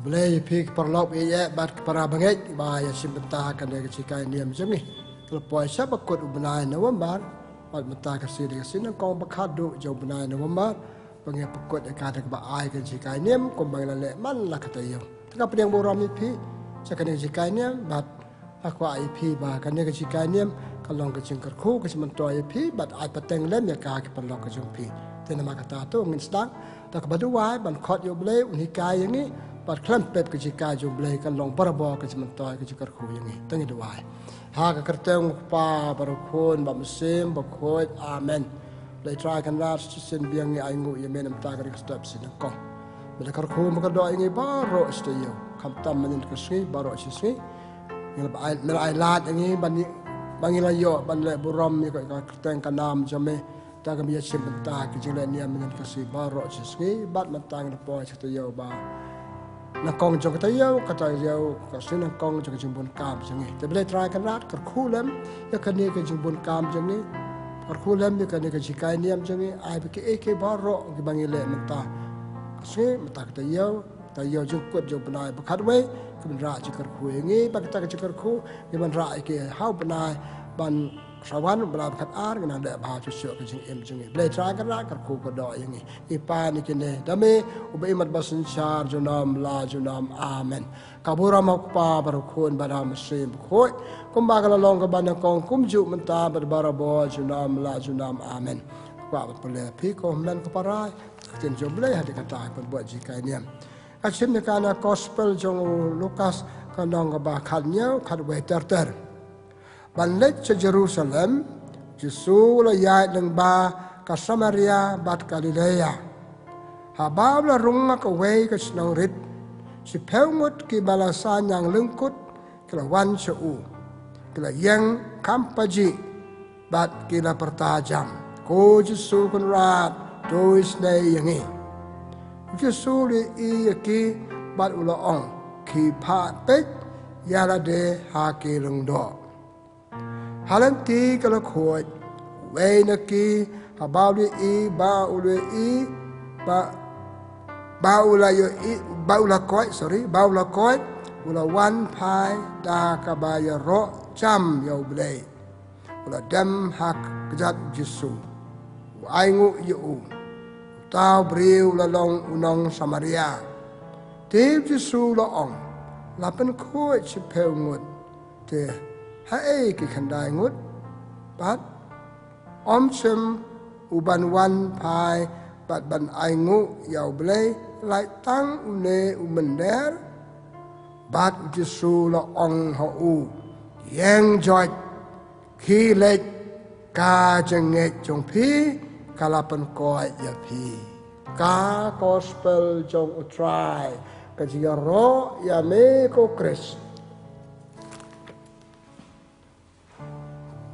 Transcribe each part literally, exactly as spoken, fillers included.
Blei ïa phi ki paralok ïa bad ki para bangeit ba ïa shim bynta kane ka jinghikai niam jong ngi. Ka la poi sha ba kut u bnai November bad mynta ka sngi dei ka sngi nyngkong ba khatduh jong u bnai November ba ngi pynkut ïa ka da kaba ai ka jinghikai niam kumba ngi la leh man la ka taïew. Te ka pdiang burom ïa phi sha kane ka jinghikai niam bad nga kwah ïa phi ba kane ka jinghikai niam ka long ka jingkyrkhu ka jingmyntoi ïa phi bad ai pateng lem ïa ka ki paralok ka jong phi. Te namar kata to ngin sdang da kaba duwai ban khot ïa u Blei un hikai ïa ngi bad khlem pep ka jinghikai jong u Blei kan long barabor ka jingmyntoi ka jingkyrkhu ïa ngi. Te ngin duwai. Ha ka kyrteng u Kpa bad u Khun bad u Mynsiem Bakhuid. Amen. Blei Trai Kynrad, shisien biang ngi ainguh ïa me na ka bynta kane ka step sngi nyngkong. Me la kyrkhu me kyrdoh ïa ngi baroh shi taïew, khamtam mynnin ka sngi baroh shi sngi. Ngi la ai, me la ai lad ïa ngi ba ngi, ba ngi la ïoh ban leh burom ïa ka kyrteng ka nam jong me. Te ka me ïa shim bynta ki jingleh niam mynnin ka sngi baroh shi sngi bad mynta ngi la poi sha ka taïew ba nyngkong jong ka taïew, ka taïew ka sngi nyngkong jong ka jingbun kam jong ngi. Te Blei Trai Kynrad, kyrkhu lem ïa kane ka jingbun kam jong ngi. Kyrkhu lem ïa kane ka jinghikai niam jong ngi. Ai ba kiei kiei baroh kiba ngi leh mynta ka sngi, mynta ka taïew, taïew jingkut jong u bnai ba khatwei, ki ban rah jingkyrkhu ïa ngi, ba kita ki jingkyrkhu ki ban rah ïa ki ha u bnai ban sa wan, u bnai ba khatar, ngi nang leh bha shuh shuh ka jingim jong ngi. Blei Trai Kynrad, kyrkhu kyrdoh ïa ngi. Ngi pan ïa kine da me uba im bad uba synshar junom la junom. Amen. Ka burom ha u Kpa bad ha u Khun bad ha u Mynsiem Bakhuid, kumba ka la long kaba nyngkong kumjuh mynta bad barabor junom la junom. Amen. Kwah ban pule phi ko hynmen ko para ïa ka ktien jong u Blei hadien kata ban buh jinghikai niam. Ka shim ïa ka na gospel jong u Lukas ka lynnong kaba khathynñiew, khatwei ter ter. Ban leit sha Jerusalem, Jisu u la ïaid lyngba ka Samaria bad Galilea. Haba u la rung ha kawei ka shnong rit, shiphew ngut kiba la sah ñiang lyngkut ki la wan sha u. Ki la ïeng kham pajih bad ki la pyrta jam, "Ko Jisu Kynrad, to isynei ïa ngi." U Jisu u la ïohi ïa ki bad u la ong, "Khie phah peit ïa lade ha ki lyngdoh." Ha lynti ka la khuid, uwei na ki, haba u la ïohi ba u la ïohi ba, ba u la ïohi, ba u la koit, sorry, ba u la koit, u la wan phai da kaba ïaroh jam ïa u Blei. U la dem ha kjat u Jisu, u ainguh ïa u. Uta u briew u la long u nong Samaria. Te u Jisu u la ong, "La pynkhuid shiphew ngut, te haei ki khyndai ngut? Bad ym shym u ban wan phai bad ban ainguh ïa u Blei, lait tang une u mynder?" Bad u Jisu u la ong ha u, "Ïeng joit, khie leit, ka jingngeit jong phi ka la pynkoit ïa phi." Ka gospel jong u Trai. Ka jingïaroh ïa me ko Khrist.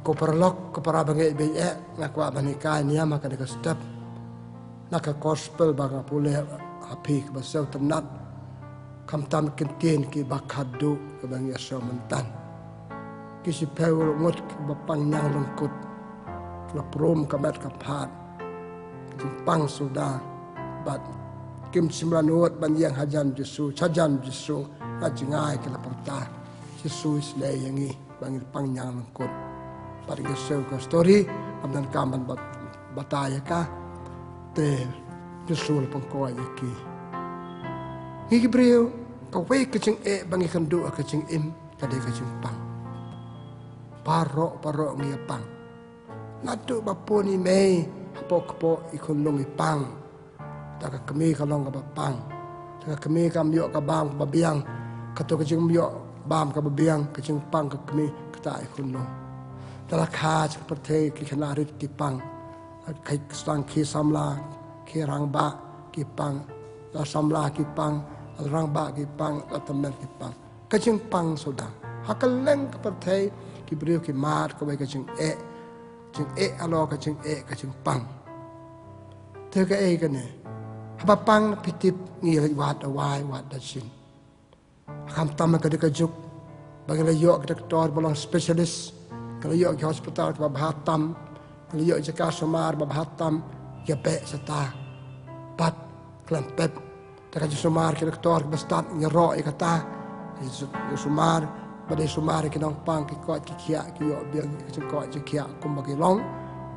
Ko paralok, ko para bangeit ba ïeit, nga kwah ban hikai niam ha kane ka step na ka gospel ba nga pule ha phi kaba sngewtynnat. Khamtam ki ktien kiba khatduh kiba ngi ïa sngewthuh mynta. Ki shiphew ngut kiba pang ñiang lyngkut, la prum ka met ka phad, ki pang suda, bad kim shym la nud ban ïeng hajan Jisu, shajan Jisu, la jngai ki la pyrta, "Jisu isynei ïa ngi ba ngi pang ñiang lyngkut." Bad ngi sngew ka story, kam donkam ban bat-, batai ïa ka. Te Jisu la pynkoit ïa ki. Ngi ki briew, kawei ka jingeh ba ngi kynduh ha ka jingim ka dei ka jingpang. Baroh baroh ngi ïa pang. Naduh ba pun i mei hapoh kpoh i khunlung i pang. Te ka kmie ka long kaba pang. Te ka kmie kam ïoh ka bam kaba biang. Kato ka jingym ïoh bam kaba biang, ka jingpang ka kmie, kata i khunlung. Te la kha sha ka pyrthei ki khynnah rit ki pang. Ka sdang ki samla, ki rangbah ki pang. La samla ki pang, la rangbah ki pang, la tymmen ki pang. Ka jingpang sdang. Ha kylleng ka pyrthei ki briew ki mad kawei ka jingeh. Jingeh halor ka jingeh ka jingpang. Te kaei kane? Haba pang phi tip ngi leit wad dawai, wad dashin. Khamtam ka dei ka juk ba ngi la ïoh ki doktor ba long specialist, ngi la ïoh ki hospital kiba bha tam, ngi la ïoh jaka sumar ba bha tam, ïa beh sata. Bad khlem pep Te ka jingsumar ki doktor kiba stad ngi ïaroh ïa kata. Jingsumar, ba dei sumar ïa ki nongpang, ki koit ki khiah, ki ïoh biang ïa ka jingkoit jingkhiah kumba ki long.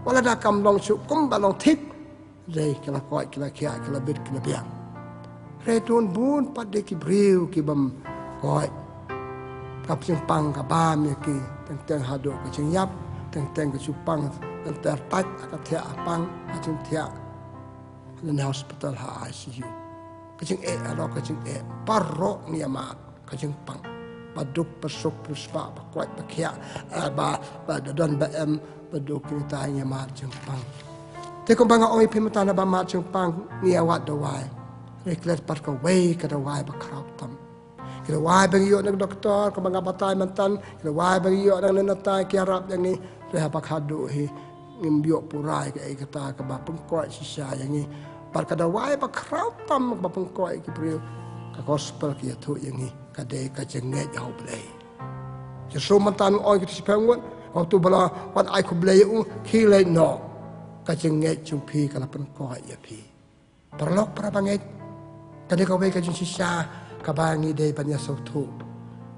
Wat la da kam long shuh kumba long thik, dei ki la koit, ki la khiah, ki la bit, ki la biang. Hynrei don bun pat de ki briew ki bym koit. Ka jingpang ka bam ïa ki, teng teng haduh ka jingïap, teng teng ka jingpang, teng teng tait ha ka thiah, ha pang, ha jingthiah, lane hospital, ha I C U. Ka jingeh, halor ka jingeh baroh ngi ïa mad ka jingpang. Ba duk, ba suk, ba spah, ba koit, ba khiah, eh, ba, ba da don ba em, ba duk, kita ngi ïa mad jingpang. Te kumba nga ong ïa phi mynta, naba mad jingpang ngi ïa wad dawai. Hynrei klet pat kawei ka dawai ba khraw tam. Ki dawai ba ngi ïoh na ki doktor, kumba nga batai mynta, ki dawai ba ngi ïoh na ngi, na tai ki ïarap ïa ngi, hynrei haba khatduh hi ngim ïoh pura ïa kaei kata kaba pynkoit shisha ïa ngi. Bad ka dawai ba khraw tam kaba pynkoit ïa ki briew, ka gospel ka ïathuh ïa ngi, ka dei ka jingngeit ha U Blei. Jisu mynta u ong ïa ki shiphew ngut, haba u la wan ai khublei ïa u, khie leit noh, ka jingngeit jong phi ka la pynkoit ïa phi. Paralok parabangeit, ka dei kawei ka jingshisha kaba ngi dei ban ïa sngewthuh.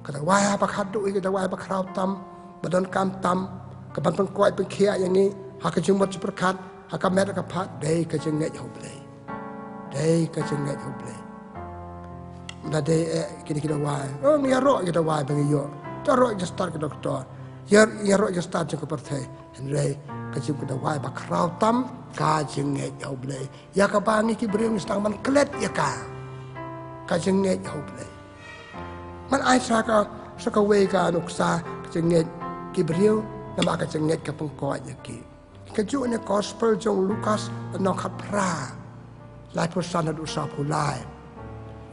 Ka dawai haba khatduh hi, ka dawai ba khraw tam, ba donkam tam, kaban pynkoit pynkhiah ïa ngi ha ka jingmut jingpyrkhat, ha ka met ha ka phad, dei ka jingngeit ha U Blei. Dei ka jingngeit ha U Blei. Nda dei, eh, kine ki dawai, oh, ngi ïaroh ïa ki dawai ba ngi ïoh. Ïaroh ïa ki stad ki doktor, ïa, ïaroh ïa ki stad jong ka pyrthei. Hynrei ka jing, ka dawai ba khraw tam, ka jingngeit ha U Blei, ïa kaba ngi ki briew ngi sdang ban klet ïa ka, ka jingngeit ha U Blei. Ngan ai sa ka, sa kawei ka nuksa, ka jingngeit ki briew, namar ka jingngeit ka pynkoit ïa ki. Kajuh na ka gospel jong u Lukas, lynnong khatphra, laiphew san haduh sawphew lai.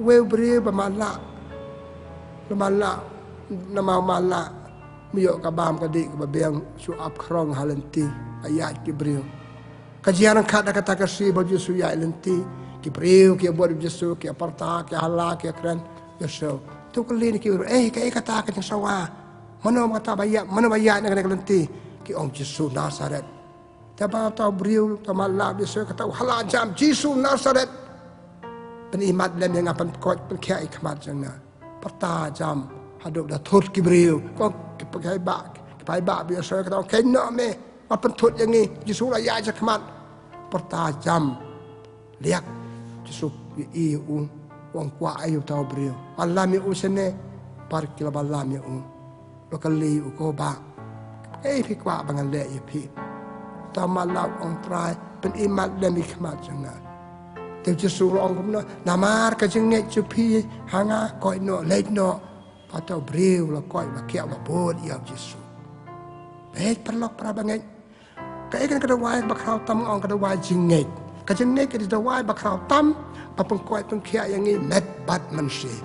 Uwei u briew ba matlah, ba matlah, namar matlah, um ïoh ka bam ka dih kaba biang, shu ap khrong ha lynti, ha ïaid ki briew. Ka jia ryngkat da kata ka sngi ba u Jisu ïaid lynti, ki briew ki ïabud ïa u Jisu, ki ïapyrta, ki ïahala, ki ïakren ïa u Jisu. Te u kylli na ki briew, "Eh, kaei kata ka jingsawa? Mano kata ba ïaid, mano ba ïaid na kane ka lynti?" Ki ong, "Jisu Nasaret." Te ba uta u briew, uta u matlah, u Jisu kata, u hala jam, "Jisu Nasaret, pynimat lem ïa nga, pynkoit pynkhiah ïa ki khmat jong nga." Pyrta jam haduh da thut ki briew. Ko ki paidbah, ki paidbah ba ïohsngew kata, "Kheiñ noh me, wat pynthut ïa ngi, Jisu la ïaid sha khmat." Pyrta jam liak, Jisu ïohi ïa u, u ong, "Kwah aïu uta u briew? Wallam ïa u shane." Bad ki la wallam ïa u. Ba kylli u, "Ko bah, kaei phi kwah ba ngan leh ïa phi?" Uta u matlah u ong, "Trai, pynimat lem ïa ki khmat jong nga." Te u Jisu u ong kumno? "Namar ka jingngeit jong phi ha nga, koit noh, leit noh." Bad uta u briew u la koit, u la khiah, u la bud ïa u Jisu. Bad paralok parabangeit, kaei kane ka dawai ba khraw tam, nga ong ka dawai jingngeit. Ka jingngeit ka dei dawai ba khraw tam ba pynkoit pynkhiah ïa ngi met bad mynsiem.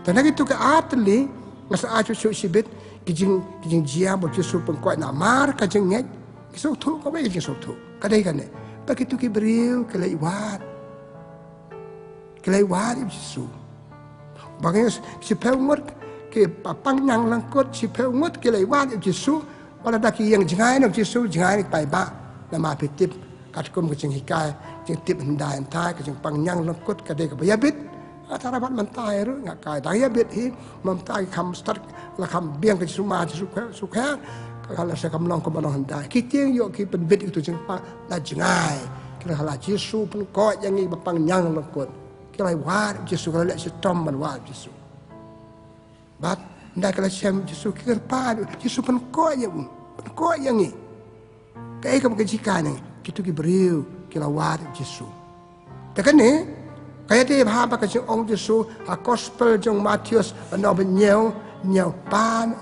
Te na kito ki ar tylli, nga sa ai shuh shuh shibit ki jing, ki jingjia ba u Jisu u pynkoit namar ka jingngeit. Ki sngewthuh, kawei ka jingsngewthuh ka dei kane, ba kito ki briew ki leit wad, ki leit wad ïa u Jisu. Ba ngi, shiphew ngut ki pang ñiang lyngkut, shiphew ngut ki leit wad ïa u Jisu. Wat la da ki ïeng jngai na u Jisu, jngai na ki paidbah. Namar phi tip, katkum ka jinghikai, jingtip hyndai hyntai, ka jingpang ñiang lyngkut ka dei kaba ïabit. Ata ra bad mynta ruh nga kai dang ïabit hi, mynta ki kham stad, la kham biang ka jingsumar, jingsukher, sukher, ka la sha kam long kumba long hyndai. Ki tieng ïoh ki pynbit ïa uto u jingpang, la jngai. Ki la, la Jisu pynkoit ïa ngi ba pang ñiang lyngkut. Ki la wad ïa u Jisu, ki la leh shitom ban wad ïa u Jisu. Bad ynda ki la shem ïa u Jisu, ki kyrpad, Jisu pynkoit ïa u, pynkoit ïa ngi. Kaei kaba ka jinghikai na ngi? Kito ki briew ki la wad ïa u Jisu. Te kane ka ïadei bha bad ka jingong u Jisu ha gospel jong u Mathaios, lynnong ba hynñiew, hynñiew, pan,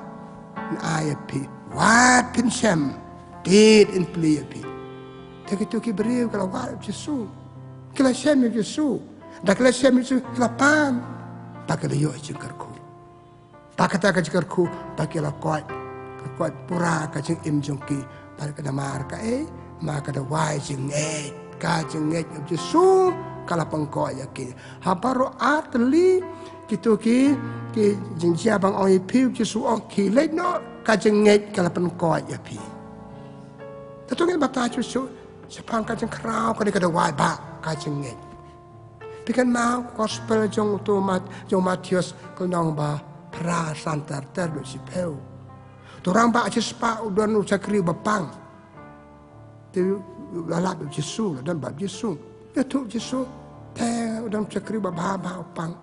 ngan ai ïa phi. Wat phin shem, tied in plie ïa phi. Te kito ki briew ki la wad ïa u Jisu, ki la shem ïa u Jisu. Ynda ki la shem ïa u Jisu, ki la pan, bad ki la ïoh jingkyrkhu. Bad kata ka jingkyrkhu, bad ki la koit, ki la koit pura ka jingim jong ki. Bad ka namar kaei? Namar ka dawai jingngeit. Ka jingngeit ïa u Jisu ka la pynkoit ïa ki. Ha baroh ar tylli kito ki, ki jingjia ba nga ong ïa phi, u Jisu u ong, "Khie leit noh, ka jingngeit ka la pynkoit ïa phi." Te to ngin batai shuh shuh shaphang ka jingkhraw kane ka dawai ba ka jingngeit. Phi kynmaw gospel jong u Mat, jong Mathaios ka lynnong ba phra, san ter ter haduh shiphew. To rangbah shispah u don u shakri ba pang. Te u la lap ïa u Jisu, la don bad u Jisu. Ïathuh u Jisu, te u don u shakri ba bha bha u pang.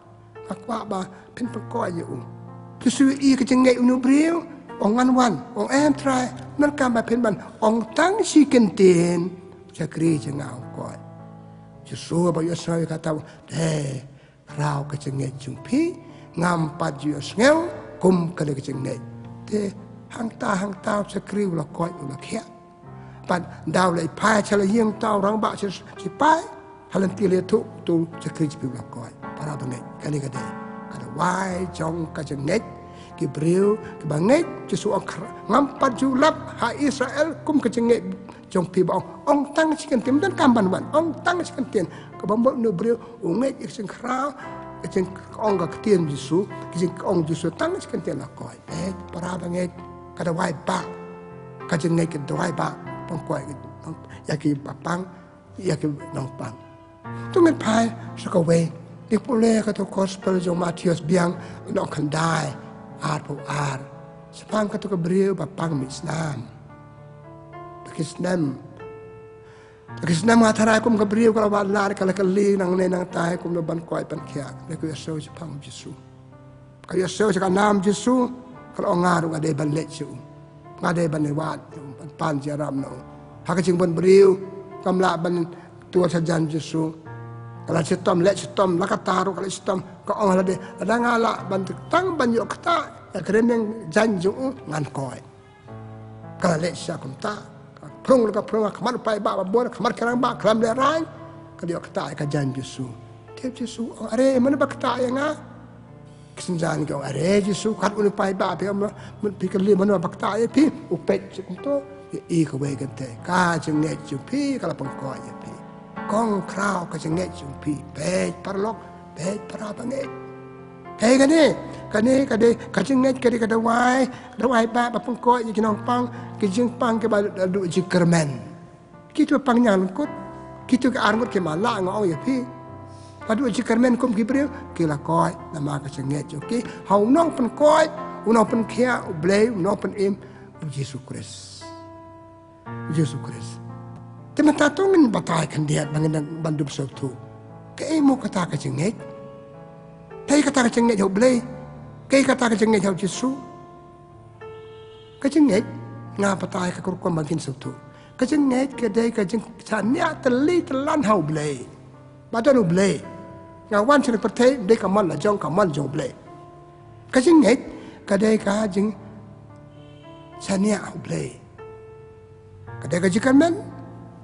Nga kwah ba phin pynkhiah ïa u. U Jisu ïohi ka jingngeit une u briew, ong ngan wan, ong em Trai, ngan kam ba phin ban ong tang shi kyntien, u shakri jong nga un koit. U Jisu ba ïohsngew ïa kata, te khraw ka jingngeit jong phi, ngam pat ju ïohsngew kum kane ka jingngeit. Te hangta hangta u shakri u la koit, u la khiah. Bad da u leit phai sha la ïing uta u rangbah shi, shipai, ha lynti la ïathuh, utu u shakri jong phi u la koit. Para bangeit, kane ka dei ka dawai jong ka jingngeit. Ki briew kiba ngeit, Jisu ong khra-, ngam pat ju lap ha Israel kum ka jingngeit jong phi ba ong, ong tang shi kyntien, ym donkam ban wan, ong tang shi kyntien. Kaba mut une u briew u ngeit ïa ka jingkhraw, ka jingong ka ktien Jisu, ka jingong Jisu tang shi kyntien la koit. Eh, para bangeit, ka dawai ba, ka jingngeit ka dawai ba pynkhiah ïa ki ba pang, ïa ki nongpang. To ngin phai sha kawei, ngin pule kato gospel jong Mathaios biang, lynnong khyndai, arphew ar. Shaphang kato ka briew ba pang mih snam. Ba ki snem. Ba ki snem nga tharai kum ka briew ka la wad lad, ka la kylli nangne nangtai kumno ban koit ban khiah. Ka ïohsngew shaphang Jisu. Ka ïohsngew sha ka nam Jisu, ka la ong nga ruh nga dei ban leit sha u. Nga dei ban wad, ban pan jingïarap na u. Ha ka jingbun briew, kam lah ban tur sha jan Jisu. Ka la shitom, leit shitom, la katta ruh ka leit shitom. Ka ong ha lade, lada nga lah ban tang ban ïoh ktah ïa ka rmiang jaiñ jong u, ngan koit. Ka la leit sha kumta. Ka phrung la ka phrung, ka khmat u paidbah ba bun, ka khmat ki rangbah, khlem lehraiñ. Ka la ïoh ktah ïa ka jaiñ Jisu. Te Jisu ong, are, mano ba ktah ïa nga? Ki synran ki ong, are Jisu, kat une u paidbah, phi ong, mut phi kylli mano ba ktah ïa phi? U peit sha kumto, ïohi kawei kynthei. Ka jingngeit jong phi ka la pynkhiah ïa phi. Kong khraw ka jingngeit jong phi. Peit paralok, peit para bangeit. Hei kane, kane ka dei ka jingngeit, ka dei ka dawai, ka dawai ba, ba pynkhiah ïa ki nongpang, ki jingpang kiba la duh jingkyrmen. Kito pang ñianglyngkut, kito ki arngut ki mala nga ong ïa phi. La duh jingkyrmen kum ki briew, ki la koit namar ka jingngeit jong ki ha u nongpynkhiah, u nongpynkhiah, U Blei, u nongpynim, U Jisu Khrist. U Jisu Khrist. Te mynta to ngin batai khyndiat ba ngin dang ban dup sngewthuh. Kaei mo kata ka jingngeit? Kaei kata ka jingngeit ha U Blei? Kaei kata ka jingngeit ha U Jisu? Ka jingngeit, nga batai ka rukom ba ngin sngewthuh. Ka jingngeit ka dei ka jingshaniah tylli tyllan ha U Blei. Ba don U Blei. Nga wan sha kane ka pyrthei, dei ka mon la jong, ka mon jong U Blei. Ka jingngeit ka dei ka jingshaniah ha U Blei. Ka dei ka jingkyrmen,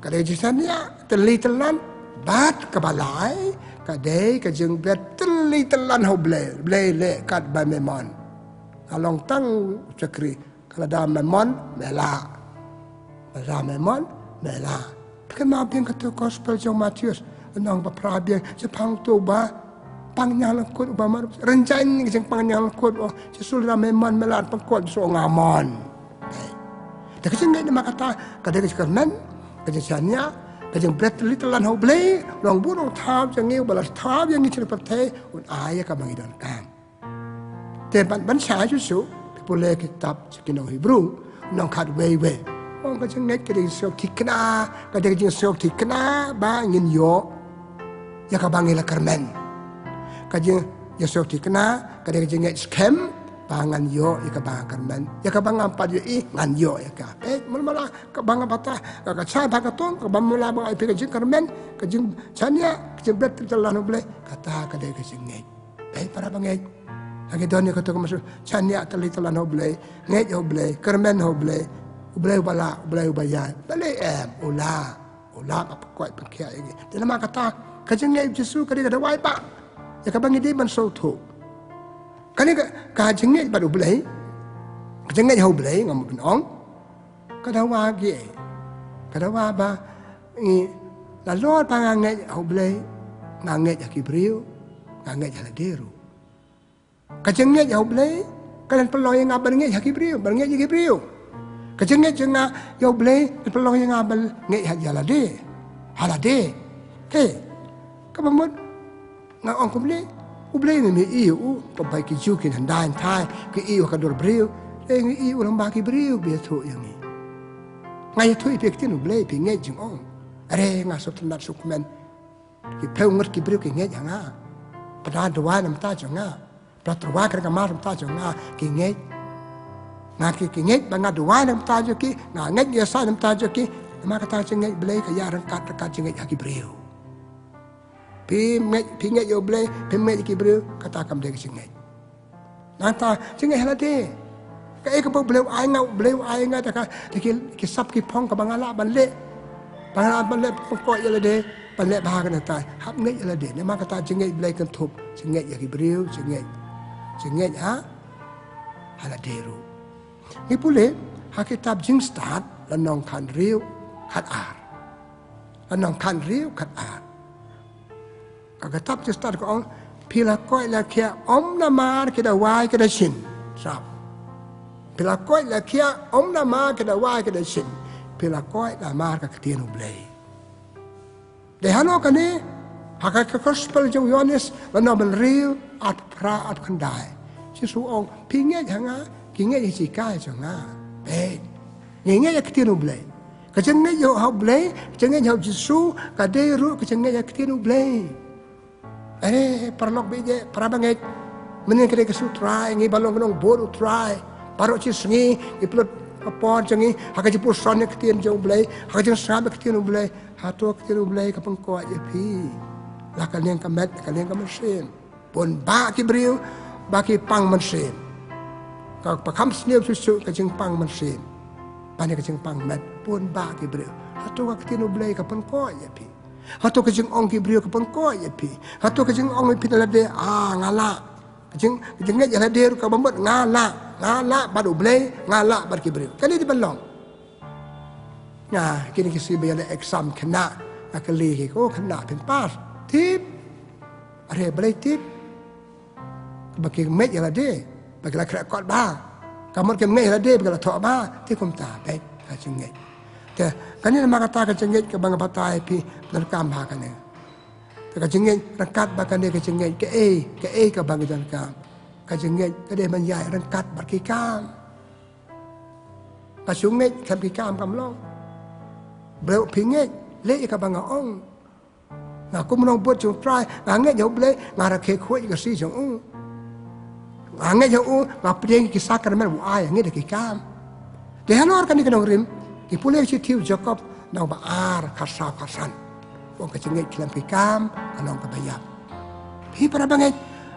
ka dei ka jingshaniah tylli tyllan, bad kaba lai ka dei ka jingbret tylli tyllan ha U Blei. Blei, leh katba me mon. Nga long tang u shakri. Ka lada me mon, me lah. Lada me mon, me lah. Phi kynmaw biang kato gospel jong Mathaios, lynnong ba phra biang, shaphang uto uba pang ñianglyngkut, uba mar, rynjang ka jingpang ñianglyngkut, oh, Jisu, lada me mon, me lah ban pynkhiah, Jisu ong nga mon. Te ka jingngeit namar kata, ka dei ka jingkyrmen, ka jingshaniah, ka jingbret tylli tyllan ha U Blei, long bun u thaw jong ngi, uba la thaw ïa ngi sha kane ka pyrthei, un ai ïa kaba ngi donkam. Te ban, ban shai shuh shuh, phi pule kitab sha ki nong Hebru, lynnong khatwei wei. Ong ka jingngeit ka dei ka jingsngewthikna, ka dei ka jingsngewthikna ba ngin ïoh ïa kaba ngi la kyrmen. Ka jing, jingsngewthikna ka dei ka jingngeit skhem ba ngan ïoh ïa kaba nga kyrmen. Ïa kaba ngam pat ïohi ngan ïoh ïa ka. Eh, mano mano kaba nga batai, ka, ka shai ba ka tong, kaba mano ba nga ïohi ka jingkyrmen, ka jingshaniah, ka jingbret tylli tyllan ha U Blei, kata ka dei ka jingngeit. Hei para bangeit. Lada ngi don ïa kato ka mynsiem shaniah tylli tyllan ha U Blei, ngeit ha U Blei, kyrmen ha U Blei, U Blei uba lah, U Blei uba ïaid. Balei em, u lah, u lah ban pynkhiah, pynkhiah ïa ngi. Te namar kata, ka jingngeit Jisu ka dei ka dawai ba ïa kaba ngi dei ban sngewthuh. Kane ka, ka jingngeit bad U Blei, ka jingngeit ha U Blei, nga mut ban ong. Ka dawa kiei? Ka dawa ba ngi, nalor ba nga ngeit ha U Blei, nga ngeit ha ki briew, nga ngeit ha lade ruh. Ka jingngeit ha U Blei ka dei ban pynlong ïa nga ban ngeit ha ki briew, ban ngeit ïa ki briew. Ka jingngeit jong nga ïa U Blei ka dei ban pynlong ïa nga ban ngeit ha lade, ha lade. Te kaba mut Nga ong kumne, U Blei ngim ïohi ïa u, kumba ki Jiw ki hyndai hynthai ki ïohi ïa ka dur briew. Te ngi ïohi ïa u lyngba ki briew ba ïathuh ïa ngi. Nga ïathuh ïa phi ktien U Blei, phi ngeit jingong. Are nga sngewtynnat sngewkmen. Ki phew ngut ki briew ki ngeit ha nga. Pynban duwai na bynta jong nga. Pynban tyrwa kren ka mar na bynta jong nga, ki ngeit. Nga ki, ki ngeit ba nga duwai na bynta jong ki, nga ngeit ïa sa na bynta jong ki. Namar kata ka jingngeit Blei ka ïa ryngkat ryngkat jingngeit ha ki briew. Phi ngeit, phi ngeit ïa U Blei, phi ngeit ïa ki briew, kata kam dei ka jingngeit. Nangta jingngeit ha lade. Kaei kaba U Blei u ai nga, U Blei u ai nga da ka, da ki, ki sap ki phong kaba nga lah ban leh. Ba nga lah ban leh, pynkhiah ïa lade, ban leh bha ha kane ka thaw. Hap ngeit ïa lade. Namar kata jingngeit Blei kynthup jingngeit ïa ki briew, jingngeit, jingngeit ha, ha lade ruh. Ngi pule ha kitab Jingstad lynnong khathynriew, khatar. Lynnong khathynriew, khatar. Ka kitab Jingstad ka ong, phi la koit la khiah ym namar ki dawai ki dashin. Sap. Phi la koit la khiah ym namar ki dawai ki dashin. Phi la koit namar ka ktien U Blei. Dei halor kane, ha ka, ka gospel jong u Ïoannis, lynnong hynriew, arphew phra, arphew khyndai. Jisu u ong, phi ngeit ha nga, ki ngeit ha ki jinghikai jong nga. Peit. Ngi ngeit ha ka ktien U Blei. Ka jingngeit ha U Blei, ka jingngeit ha u Jisu, ka dei ruh ka jingngeit ha ka ktien U Blei. Are, paralok baieit, para bangeit. Mynhynnin ka dei ka sngi U Trai, ngi ba long ka nongbud U Trai. Baroh shi sngi, ngi pynlut ka por jong ngi, ha ka jingpuson ïa ka ktien jong U Blei, ha ka jingsngap ïa ka ktien U Blei, hato ka ktien U Blei ka pynkhiah ïa phi. La ka liang ka met, la ka liang ka mynsiem. Bun bah ki briew ba ki pang mynsiem. Ka, ba kham sniew shuh shuh ka jingpang mynsiem. Ban ïa ka jingpang met, bun bah ki briew. Hato ka ktien U Blei ka pynkhiah ïa phi. Hato ka jingong ki briew ka pynkhiah ïa phi. Hato ka jingong ïa phi na lade, ah, nga lah. Ka jing, ka jingngeit ïa lade ruh kaba mut nga lah. Nga lah bad U Blei, nga lah bad ki briew. Kane dei ban long. Nga, kine ki sngi ba ïa leh exam khynnah, nga kylli ki, ko khynnah phin pass. Tip. Are balei tip. Ba ki ngeit ïa lade, ba ki la khreh kot bha. Ka mut kim ngeit ïa lade ba ki la thoh bha, te kumta, peit, ka jingngeit. Te, kane namar kata ka jingngeit kaba nga batai phi, donkam ha kane. Te ka jingngeit ryngkat bad kane ka jingngeit kaei, kaei kaba ngi donkam. Ka jingngeit ka dei ban ïaid ryngkat bad ki kam. Ka shu ngeit khlem ki kam kam long. Briew phi ngeit, leh ïa kaba nga ong. Nga kum u nongbud jong U Trai, nga ngeit ha U Blei, nga rakhe khuid ïa ka sngi jong u. Nga ngeit ha u, nga pdiang ïa ki sakramen u ai ïa ngi da ki kam. Te halor kane ka nongrim, ngi pule ka shithi u Jakob, lynnong ba ar, khatsaw khatsan. Ong ka jingngeit khlem ki kam, ka long kaba ïap. Phi para bangeit,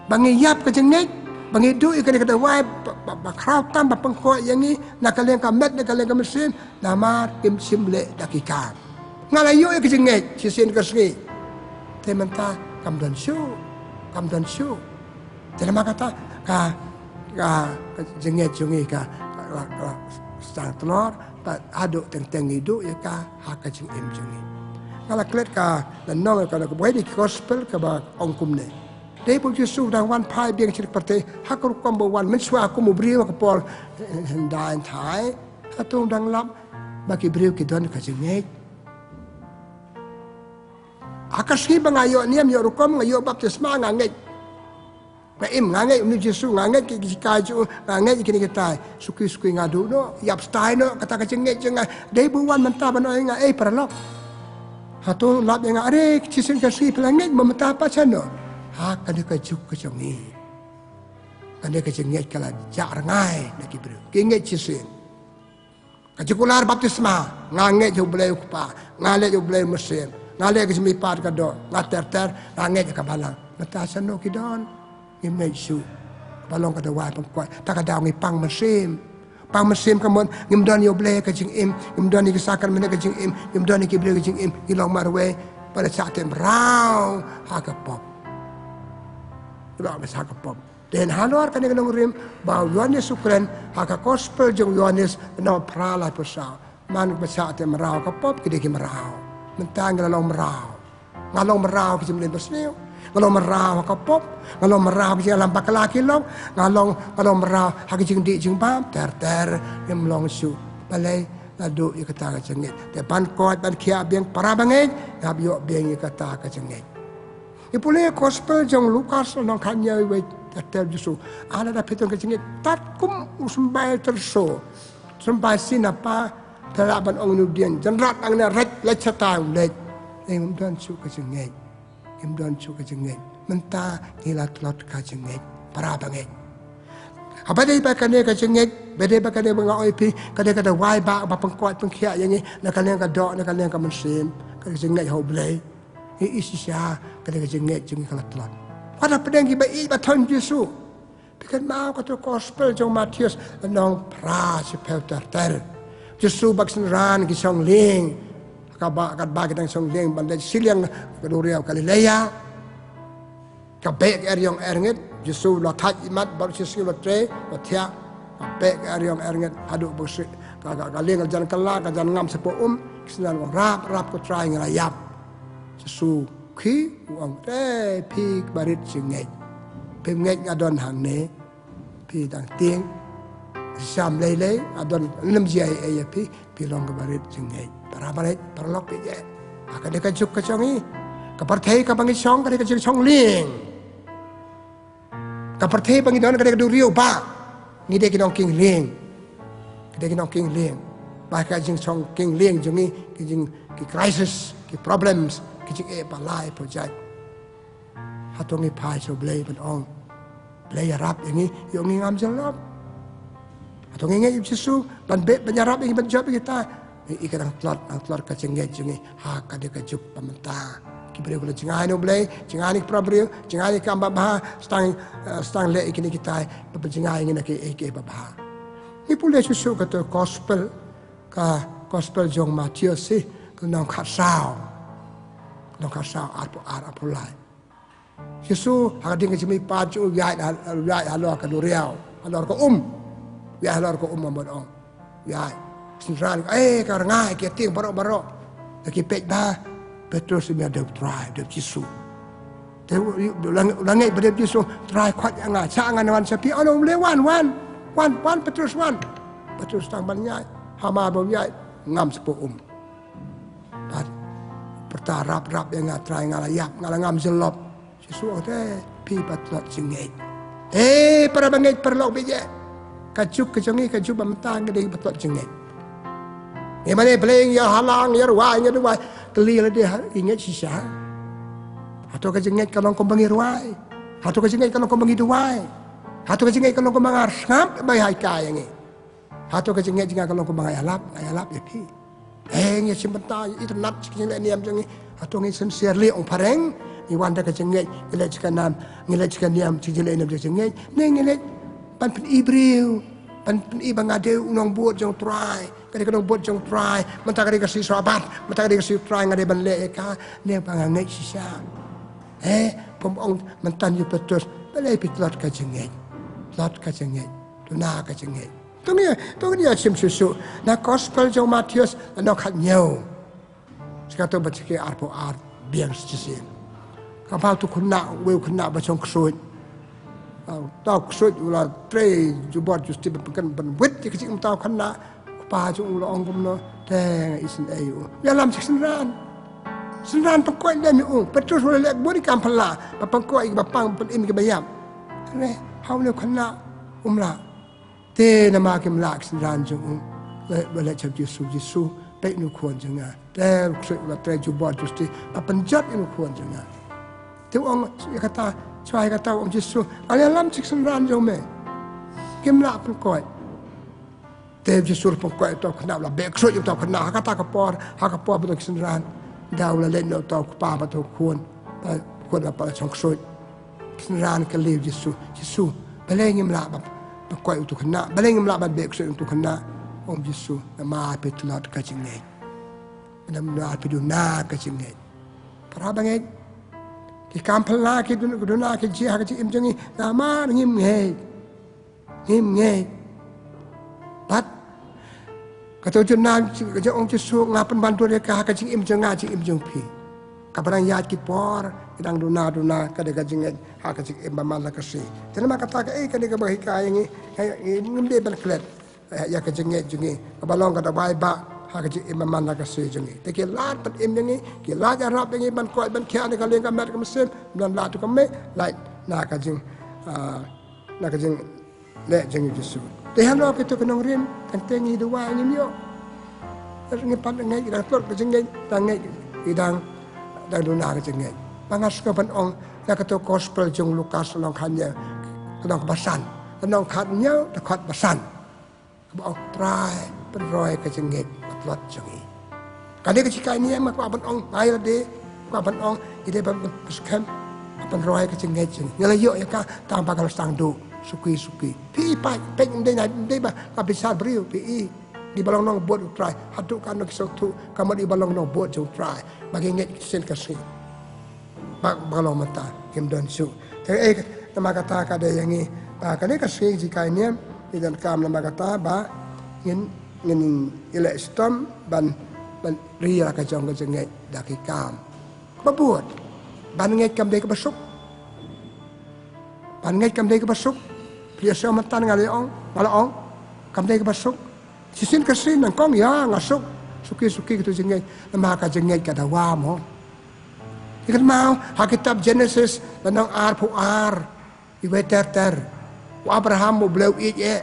ba ngi ïap ka jingngeit, ba ngi duh ïa kane ka dawai, ba, ba, ba khraw tam, ba pynkhiah ïa ngi, na ka liang ka met, na ka liang ka mynsiem, namar kim shym leh da ki kam. Nga la ïoh ïa ka jingngeit, shisien ka sngi. Te mynta, kam don shuh, kam don shuh. Te namar kata, ka, ka, ka jingngeit jong ngi ka, ka, ka, ka sdang tlot, bad haduh teng teng ngi duh ïa ka, ha ka jingim jong ngi. Nga la klet ka, lynnong ka, ka bynta ki gospel kaba ong kumne. Dei ba u Jisu u dang wan phai biang sha ka pyrthei, ha ka rukom ba u wan mynshuwa kum u briew ha ka por hyndai hynthai, hato u dang lap ba ki briew ki don ka jingngeit. Ha ka sngi ba nga ïoh niam, ïoh rukom, nga ïoh baptisma, nga ngeit. Nga im, nga ngeit une u Jisu, nga ngeit ki, ki jinghikai jong u, nga ngeit kine kitai. Suki suki nga duh noh, ïap stai noh, kata ka jingngeit jong nga. Dei ba u wan mynta ban ong ïa nga, ei paralok. Hato lap ïa nga, are, shisien ka sngi phi la ngeit, ma mynta pat shano. Ha kane ka juk ka jong ngi. Kane ka jingngeit ka la jah rngai na ki briew. Ki ngeit shisien. Ka jingkular baptisma, nga ngeit ha U Blei u Kpa, nga ngeit ha U Blei u Mynsiem, nga ngeit ka jingmihpat ka doh, nga ter ter, nga ngeit ha ka Balang. Mynta shano ki don, ngim ngeit shuh. Ba long ka dawai pynkhiah, ta ka daw ngi pang mynsiem. Pang mynsiem ka mut, ngim don ïa U Blei ka jingim, ngim don ïa ki sakramen ka jingim, ngim don ïa ki briew ka jingim, ngi long marwei, ba la shah teh mraw ha ka pop. Ba la shah ha ka pop. Te halor kane ka nongrim ba u Ïoannis u kren ha ka gospel jong u Ïoannis lynnong phra laiphew saw. Man ba shah teh mraw ka pop ki dei ki mraw. Mynta nga la long mraw. Nga long mraw ha ka jingmlien basniew. Nga long mraw ha ka pop. Nga long mraw ha ka jingïalam bakla ki lok. Nga long, nga long mraw ha ka jingdih jingbam. Ter ter ngim long shuh. Balei? Naduh ïa kata ka jingngeit. Te ban koit ban khiah biang para bangeit, ngin ïoh biang ïa kata ka jingngeit. Ngi pule gospel jong Lukas lynnong khathynñiew, wei ter ter, Jisu: Lada phi don ka jingngeit tad kum u symbai tyrso, symbai sien na pa, phi lah ban ong ïa u dieng, jynrat hangne, leit, leit shata, u leit. Ngim don shuh ka jingngeit. Ngim don shuh ka jingngeit. Mynta ngi la tlot ka jingngeit, para bangeit. Haba dei ba kane ka jingngeit, ba dei ba kane ba nga ong ïa phi, ka dei ka dawai ba, ba pynkhuid pynkhiah ïa ngi na ka liang ka doh, na ka liang ka mynsiem, ka dei ka jingngeit ha U Blei. Ngi i shisha ka dei ka jingngeit jong ngi ka la tlot. Wat hapdeng kiba ïeit ba thoh Jisu. Phi kynmaw kato gospel jong Mathaios lynnong phra, shiphew ter ter. Jisu bad ki synran ki shong lieng. Kaba, katba ki dang shong lieng ban leit shiliang ka duriaw Galilea, ka beh ka eriong erngit. Jisu la thait imat bad u shisha, la trei, la thiah. Ka beh ka eriong erngit haduh ba ka, ka, ka lieng ka jan kylla, ka jan ngam shapoh um. Ki synran u ong: Rap, rap ko Trai, ngi la ïap. Jisu khie, u ong: Te phi kiba rit jingngeit, phim ngeit nga don hangne? Phi dang tieng, sham lei lei, nga don lem jia ei ei ïa phi, phi long kiba rit jingngeit. Para bangeit, paralok baieit, ha kane ka juk ka jong ngi, ka pyrthei kaba ngi shong ka dei ka jingshong lieng. Ka pyrthei ba ngi don ka dei ka duriaw ba, ngi dei ki nongkieng lieng. Ka dei ki nongkieng lieng. Ba ka jingshong kieng lieng jong ngi, ki jing, ki crisis, ki problems, ki jingeh ba lai bha jait. Hato ngi phai sha U Blei ban ong: Blei, ïarap ïa ngi, ïoh ngi ngam jyllop? Hato ngi ngeit ïa U Jisu ban beh, ban ïarap ïa ngi, ban jop ïa kita? Ngi i ka dang tlot, dang tlot ka jingngeit jong ngi ha kane ka juk ba mynta. Ki briew ki la jngai na U Blei, jngai na ki para briew, jngai na ki kam babha, sdang, eh, sdang leh ïa kine kitai ba, ba jngai ïa ngi na kiei kiei babha. Ngi pule shuh shuh kato gospel, ka gospel jong Mathaios, shi, ka lynnong khatsaw, lynnong khatsaw, arphew ar, arphew lai. Jisu ha ka dieng ka jingmihpat jong u, u ïaid, u ïaid halor ka duriaw, halor ka um. U ïaid halor ka um, bad ong, u ïaid. Ki synran, eh, ka rngai, ki tieng baroh baroh. Te ki peit ba Petrus u ong: Dei U Trai, dei U Jisu. Te u, u, u la ngeit ba dei U Jisu. Trai, khoit ïa nga, shah ngan wan sha phi. Ong U Blei: Wan, wan, wan, wan Petrus, wan. Petrus tang ban ïaid, hamar ba u ïaid, ngam shapoh um. Bad pyrta: Rap, rap ïa nga Trai, nga la ïap, nga la ngam jyllop. Jisu ong: Te phi ba tlot jingngeit. Eh, para bangeit, paralok baieit, ka juk ka jong ngi, ka juk ba mynta, ngi dei ba tlot jingngeit. Ngi mane blei, ngi ïa hala, ngi ïa rwai, ngi ïa duwai. Kylli lade ha, ngi ngeit shisha? Hato ka jingngeit ka long kumba ngi rwai? Hato ka jingngeit ka long kumba ngi duwai? Hato ka jingngeit ka long kumba nga sngap ba ïa hikai ïa ngi? Hato ka jingngeit jong nga ka long kumba nga ïalap, nga ïalap ïa phi? Eh, ngi shim bynta, itynnad sha ki jingleh niam jong ngi. Hato ngi sincerely, ong phareng, ngi wan da ka jingngeit, ngi leit sha ka nam, ngi leit sha ka niam, sha ki jingleh niam jong ka jingngeit? Ne ngi leit ban pyni briew, ban pyni ba nga dei u nongbud jong U Trai, ka dei ka nongbud jong U Trai, mynta ka dei ka sngi Sabbath, mynta ka dei ka sngi U Trai, nga dei ban leh ïa ka, ne ba nga ngeit shisha? Eh, pom ong mynta ïa u Petrus, balei phi tlot ka jingngeit? Tlot ka jingngeit, duna ka jingngeit. To ngin, to ngin ïa shim shuh shuh na gospel jong Mathaios, lynnong khathynñiew, shi kato bad shi arphew ar, biang shisien. Ka bha uto u khynnah, uwei u khynnah ba shong ksuid. Uto u ksuid u la trei jubor justi ban pynken, ban wit ïa ka jingim uto u khynnah. U kpa jong u la ong kumno? Te nga isynei ïa u. Ïalam sha ki synran. Synran, pynkhuid lem ïa u. Petrus u la leh bun ki kam phylla, ba pynkhuid ïa kiba pang, pynim ïa kiba ïap. Hynrei ha une u khynnah um lah. Te namar kim lah ki synran jong u, la, la leit sha u Jisu: Jisu, peit une u khun jong nga. Te u ksuid u la trei jubor justi, la pynjot ïa une u khun jong nga. Te u ong ïa kata, shuwa ïa kata u ong Jisu: Ngan ïalam sha ki synran jong me. Kim lah pynkhuid. Te u Jisu la pynkhuid ïa uto u khynnah, la beh ksuid ïa uto u khynnah. Ha kata ka por, ha ka por ba don ki synran, da u la leit noh uto u kpa bad uto u khun. Uto u khun la pat la shong ksuid. Ki synran ki kylli u Jisu: Jisu, balei ngim lah ban pynkhuid ïa uto u khynnah? Balei ngim lah ban beh ksuid ïa uto u khynnah? Ong u Jisu: Namar phi tlot ka jingngeit. Namar phi duna ka jingngeit. Para bangeit, ki kam phylla ki dun-, duna ki jia ha ka jingim jong ngi namar ngim ngeit. Ngim ngeit. Bad kato u Jisu, ka jingong u Jisu: Nga pynban dur ïa ka ha ka jingim jong nga, jingim jong phi. Kaba dang ïaid ki por, ki dang duna duna ka dei ka jingngeit ha ka jingim ba man la ka sngi. Te namar kata, kaei kane kaba hikai ïa ngi, eh, ngim dei ban klet, eh, ïa ka jingngeit jong ngi, kaba long ka dawai ba Ha ka jingim man la ka sngi jong ngi. Te ki lad ban im ïa ngi, ki lad ïarap ïa ngi ban koit ban khiah na ka liang ka met ka mynsiem, ban lad tu ka mei, lad na ka jing, ah, na ka jingleh jong ngi Jisu. Te halor kito ki nongrim, tang te ngi duwai ngim ïoh. Ngi pat ngeit, ngi dang tlot ka jingngeit, dang ngeit, ngi dang, dang duna ka jingngeit. Ba nga sngewbha ban ong, na kato gospel jong Lukas lynnong khathynñiew, lynnong kaba san, lynnong khathynñiew, dkhot ba san. Kaba ong Trai, pynroi ka jingngeit ba tlot jong ngi. Kane ka jingkyrmen nga kwah ban ong, nga ïa lade, kwah ban ong, ïa lade ban, ban skhem, pynroi ka jingngeit jong ngi. Ngi la ïoh ïa ka, tang ba ka la sdang duh, suki, suki. Phi i pat, peit ym dei na, ym dei ba, la bishar briew, phi i. Ngi ba long nongbud u Trai, haduh katno ngi sngewthuh, ka mut ngi ba long nongbud jong u Trai. Ba ngi ngeit shisien ka sngi. Ba, ba long mynta, kim don shuh. Te eh, namar kata ka dei ïa ngi. Ba kane ka sngi jingkyrmen, ngi donkam namar kata, ba, ngin, ngin ïaleh shitom, ban, ban ri ïa la ka jong ka jingngeit, da ki kam. Ba bud, ban ngeit kam dei kaba suk. Ban ngeit kam dei kaba suk. Phi ïohsngew mynta nga la ong, nga la ong. Kam dei kaba suk. Shisien ka sngi nyngkong ïa nga suk. Suki suki kito jingngeit. Namar ka jingngeit ka dawa mo. Ïa kynmaw ha kitab Genesis lynnong arphew ar. Iwei ter ter. U Abraham u Blei u ïeit eh.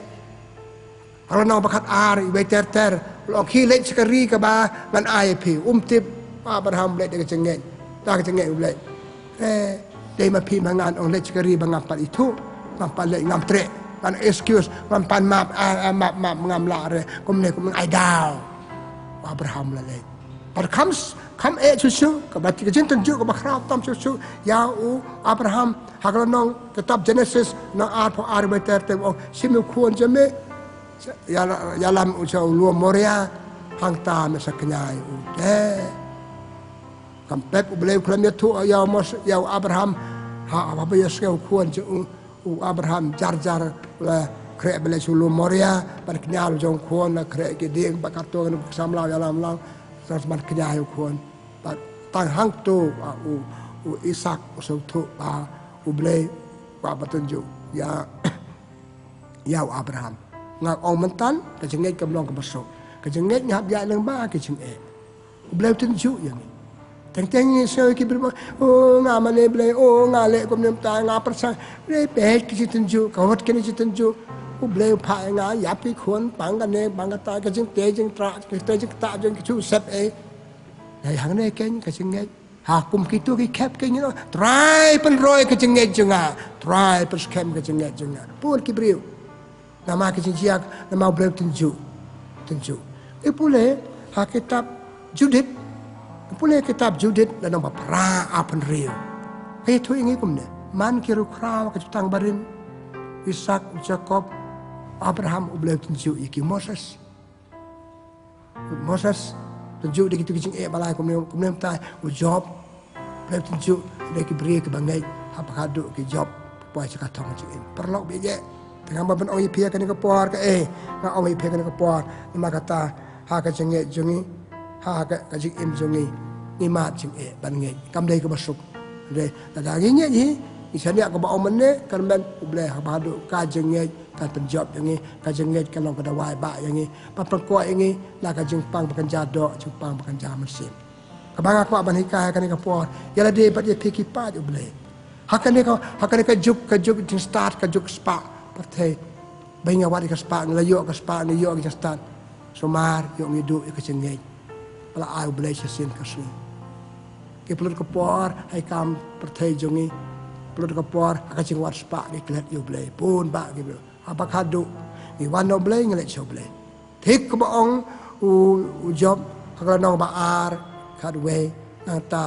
Ha lynnong ba khatar, iwei ter ter. U la ong khie leit sha ka ri kaba ngan ai ïa phi. Um tip, Abraham u leit da ka jingngeit. Da ka jingngeit u leit. Eh, dei ma phi ma nga, ong leit sha ka ri ba ngam pat ithuh. Ngam pat leit, ngam treh. Ngan excuse, ngam pat map, ah, ah, map, map, ngam lah re. Kumne, kumne, ai daw. U Abraham u la leit. Bad kham, kham eh shuh shuh, kaba ka jingtynjuh, kaba khraw tam shuh shuh. Ïa u Abraham, ha ka lynnong, kitab Genesis, lynnong arphew ar iwei ter ter, u ong, shim u khun jong me, ïa, ïalam u sha u lum Moria, hangta me sa kñia ïa u. Eh. Kam pep u Blei u khlem ïathuh ïa u Mos-, ïa u Abraham, ha, haba ïohsngew u khun jong u, u Abraham jar jar, u la khreh ban leit sha u lum Moria, ban kñia u jong u khun, u la khreh ki dieng, bad katto katne ki samla, ïalam lang, sa ban kñia ïa u khun. Bad tang hangto, ah, u, u Isak, u sngewthuh, ah, u Blei, u kwah ban tynjuh ïa, ïa u Abraham. Nga ong mynta, ka jingngeit kam long kaba suk. Ka jingngeit nga hap ïaid lyngba ki jingeh. U Blei u tynjuh ïa ngi. Teng teng ngi sngew ki briew, oh, nga mane Blei, oh, nga leh kumne mynta, nga pyrshang. Blei peit ki jingtynjuh, ka wad kine jingtynjuh. U Blei u phah ïa nga, ïap ki khun, pang kane, pang kata, ka jingtei jingtrah, ka jingtei jingktah jong ki shu sep eh. Dei hangne kein ka jingngeit. Ha kum kito ki khep kein, you know, Trai pynroi ka jingngeit jong nga, Trai pynskhem ka jingngeit jong nga. Bun ki briew. Namar ka jingjia, namar u Blei u tynjuh. Tynjuh. Ngi pule ha kitab Judith. Ngi pule kitab Judith lynnong ba phra, arphew hynriew. Ka ïathuh ïa ngi kumne. Man ki riewkhraw ka jutang barim. Isak, Jakob, Abraham, u Blei u tynjuh ïa ki, Moses. Moses, tynjuh da kito ki jingeh ba lai kumne, kumne mynta, u Job, Blei u tynjuh da ki briew kiba ngeit, haba khadduh ki Job, poi sha ka thong jingim. Paralok baieit, te nga mut ban ong ïa phi ha kane ka por kaei, nga ong ïa phi ha kane ka por, namar kata, ha ka jingngeit jong ngi, ha ka, ka jingim jong ngi, ngi mad jingeh ban ngeit, kam dei kaba suk. Dei, lada ngi ngeit hi, ngi shaniah kaba ong mynne, kyrmen, U Blei haba haduh ka jingngeit, kan pynjop ïa ngi, ka jingngeit ka long ka dawai bah ïa ngi, ban pynkoit ïa ngi, na ka jingpang ba kynja doh, jingpang ba kynja mynsiem. Kaba nga kwah ban hikai ha kane ka por, ïa lade bad ïa phi ki paid U Blei. Ha kane ka, ha kane ka juk, ka juk jingstad, ka juk spah, pyrthei. Ba nga wad ïa ka spah, nga la ïoh ka spah, nga ïoh ka jingstad. Sumar, ïoh ngi duh ïa ka jingngeit. Ba la ai U Blei shisien ka sngi. Ki pynlut ka por, ha i kam pyrthei jong ngi. Pynlut ka por, ha ka jingwad spah, ngi klet ïa U Blei. Bun bah ki briew. Haba khadduh, ngi wan na U Blei, ngi leit sha U Blei. Thik kaba ong u, u Job, ha ka lynnong ba ar, khatwei, nangta,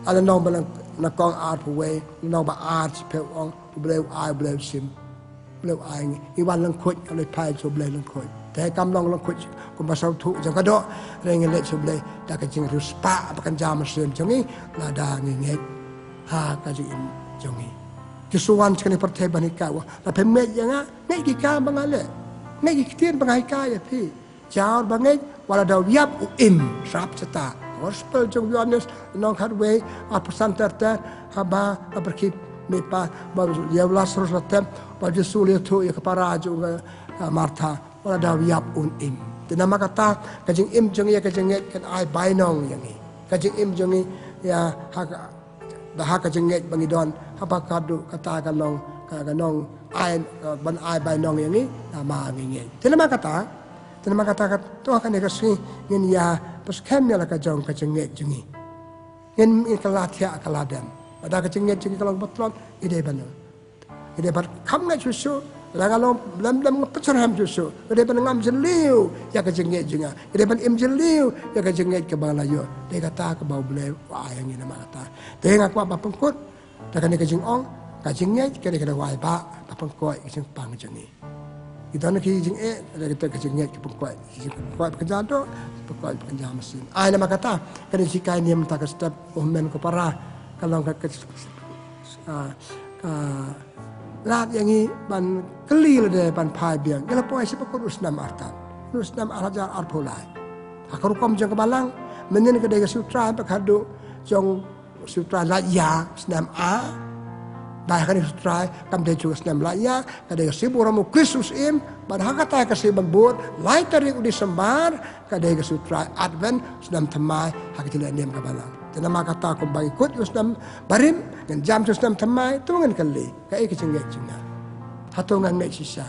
ha lynnong ba nyng-, nyngkong arphew wei, lynnong ba ar shiphew ong, U Blei u ai, U Blei u shim. U Blei u ai ngi, ngi wan lyngkhuid, U Blei phai sha U Blei lyngkhuid. Te kam long lyngkhuid, kumba sngewthuh jong ka doh, hynrei ngi leit sha U Blei, da ka jingriewspah, ba kynja mynsiem jong ngi, lada ngi ngeit, ha ka jingim jong ngi. Jisu wan sha kane ka pyrthei ban hikai, u ong, lada phim ngeit ïa nga, ngeit ki kam ba nga leh. Ngeit ki ktien ba nga hikai ïa phi. Jaw bad ngeit, wat la da u ïap u im, sngap shata. Gospel jong u Ïoannis, lynnong khatwei, arphew san ter ter, haba, haba ki mihpat, ba ïa u Lasarus la tep, ba u Jisu u la ïathuh ïa ka para jong u, eh, Martha, wat la da u ïap un im. Te namar kata ka jingim jong ngi ïa ka jingngeit kan ai bainong ïa ngi. Ka jingim jong ngi ïa ha ka, da ha ka jingngeit ba ngi don, haba ka duh kata ka long, ka, ka nong ai, ka ban ai bainong ïa ngi, namar ngi ngeit. Te namar kata, te namar kata ka, to ha kane ka sngi ngin ïa pyrshah ïa la ka jong ka jingngeit jong ngi. Ngin, ngin kylla thiah kylla dem. Lada ka jingngeit jong ngi ka long ba tlot, ngi dei ban, ngi dei ban kham ngeit shuh shuh. Lada nga long lem lem nga pyrshah shuh shuh, ngi dei ban ngam jylliew ïa ka jingngeit jong nga. Ngi dei ban im jylliew ïa ka jingngeit kaba nga la ïoh. Dei kata kaba U Blei u ai ïa ngi namar kata. Te nga kwah ban pynkut da kane ka jingong, ka jingngeit ka dei ka dawai ba ka pynkoit ka jingpang jong ngi. Ki don ki jingeh, ka dei ka jingngeit ka pynkoit, ka jingpynkoit ba kynja doh, pynkoit ba kynja mynsiem. Ai namar kata, ka dei ka jinghikai niam mynta ka step, u hynmen ko para, ka long ka, ka, ah, ka lad ïa ngi ban kylli lade ban phai biang. Ngi la poi sha ba kut u snem artat, u snem ar hajar arphew lai. Ha ka rukom jong ka balang, mynnin ka dei ka Sutrai ba ka duh jong Sutrai Lait Ïa, snem A. Ba ha kane Sutrai kam dei shu snem Lait Ïa, ka dei ka Sngi Burom U Khrist U Syiem. Bad ha kata ka sngi ban bud, lai tarik u Disembar, ka dei ka Sutrai Advent, snem thymmai ha ka jingïaid niam ka balang. Te namar kata kumba ngi kut ïa u snem barim, ngin jam shu snem thymmai, to ngin kylli, kaei ka jingngeit jong nga? Hato nga ngeit shisha?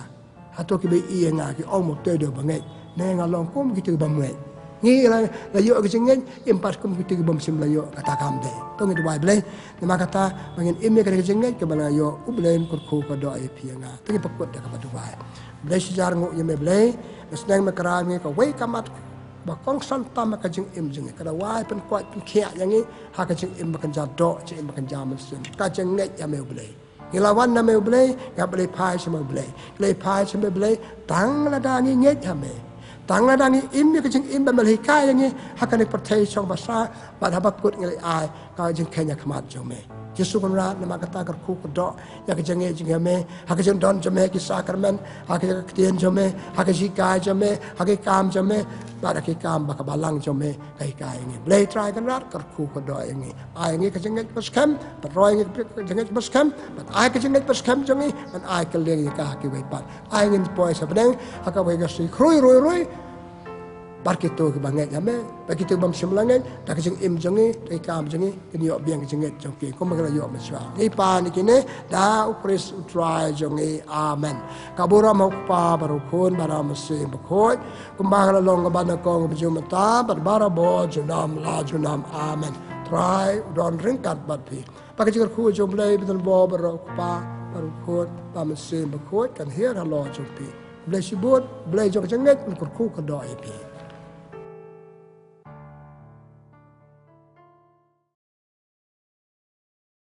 Hato kiba ïohi ïa nga ki ong mo te dei ba ngeit? Ne nga long kum kito kiba ngeit? Ngi la, la ïoh ka jingngeit, im pat kum kito kiba mynsiem la ïoh, kata kam dei. To ngin duwai Blei. Namar kata ba ngin im ïa ka jingngeit kaba la ïoh, U Blei un kyrkhu kyrdoh ïa phi ïa nga. To ngin pynkut da kaba duwai. Blei shi hajar nguh ïa me Blei. Me sneng me kyrhai ngi kawei ka mat ba kongsan tam ha ka jingim jong ngi, ka dawai pynkoit pynkhiah ïa ngi ha ka jingim ba kynja doh, jingim ba kynja mynsiem. Ka jingngeit ïa me U Blei. Ngi la wan na me U Blei, ngi hap ban leit phai sha me U Blei. Leit phai sha me U Blei, tang lada ngi ngeit ha me. Tang lada ngi im ïa ka jingim ba me la hikai ïa ngi ha kane ka pyrthei shong basa, bad haba kut ngi leit ai ka jingkheiñ ha khmat jong me. Jisu Kynrad, namar kata kyrkhu kyrdoh ïa ka jingngeit jong ngi ha me, ha ka jingdon jong me ki sakramen, ha ka ktien jong me, ha ka jinghikai jong me, ha ki kam jong me, bad ha ki kam ba ka balang jong me ka hikai ïa ngi. Blei Trai Kynrad, kyrkhu kyrdoh ïa ngi. Ai ngi ka jingngeit ba skhem, pynroi ngi ka jingngeit ba skhem, bad ai ka jingngeit ba skhem jong ngi, bad ai kylleng ïa ka ha kiwei pat. Ai ngin poi sha bneng ha kawei ka sngi khrui rui rui, bad kito kiba ngeit ha me, bad kito kiba mynsiem la ngeit, da ka jingim jong ngi, da ki kam jong ngi, kin ïoh biang ka jingngeit jong ki kumba ki la ïoh mynshwa. Ngi pan ïa kine da U Khrist U Trai jong ngi. Amen. Ka burom ha U Kpa bad U Khun bad U Mynsiem Bakhuid, kumba ka la long kaba nyngkong, kaba ju mynta, bad barabor junom la junom. Amen. Trai u don ryngkat bad phi. Ba ka jingkyrkhu jong U Blei ba donbor baroh, U Kpa bad U Khun bad U Mynsiem Bakhuid, kan hiar halor jong phi. Blei shibun, Blei jong ka jingngeit un kyrkhu kyrdoh ïa phi.